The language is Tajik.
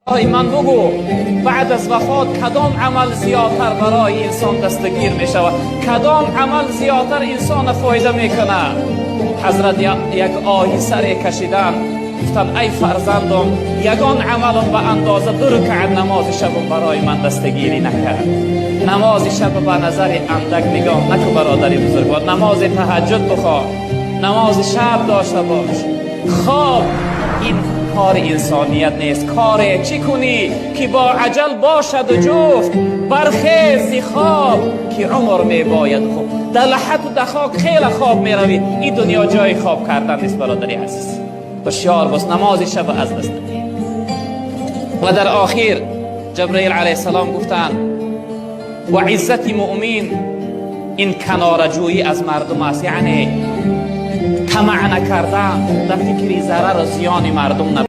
Ман бугӯ, баъд аз вафот кадом амал зиёдтар барои инсон дастгир мешавад, кадом амал зиёдтар инсона фоида мекунад? Ҳазрат як оҳи саре кашидан, гуфтанд: «Ай фарзандом, ягон амалам ба андоза ду рукаат намози шабам барои ман дастгирӣ накард». Намози шаб ба назари андак нигоҳ наку, бародари бузургвор. Намози таҳаҷҷуд бихоҳ, намози шаб дошта бош. Хоб ин кори инсоният нест. Коре чӣ кунӣ, ки бо аҷал бошаду ҷуфт? Бархез зи хоб, ки умр мебояд хуфт. Дар лаҳату дахок хеле хоб меравӣ. Ин дунё ҷои хоб кардан нест, бародари азиз. Ҳушёр бош, намози шаб аз даст надиҳ. Ва дар охир Ҷабраил алайҳиссалом гуфтанд: ва иззати муъмин ин канораҷӯӣ аз мардум аст, яъне тамаъ накардан, дар фикри зарару зиёни мардум.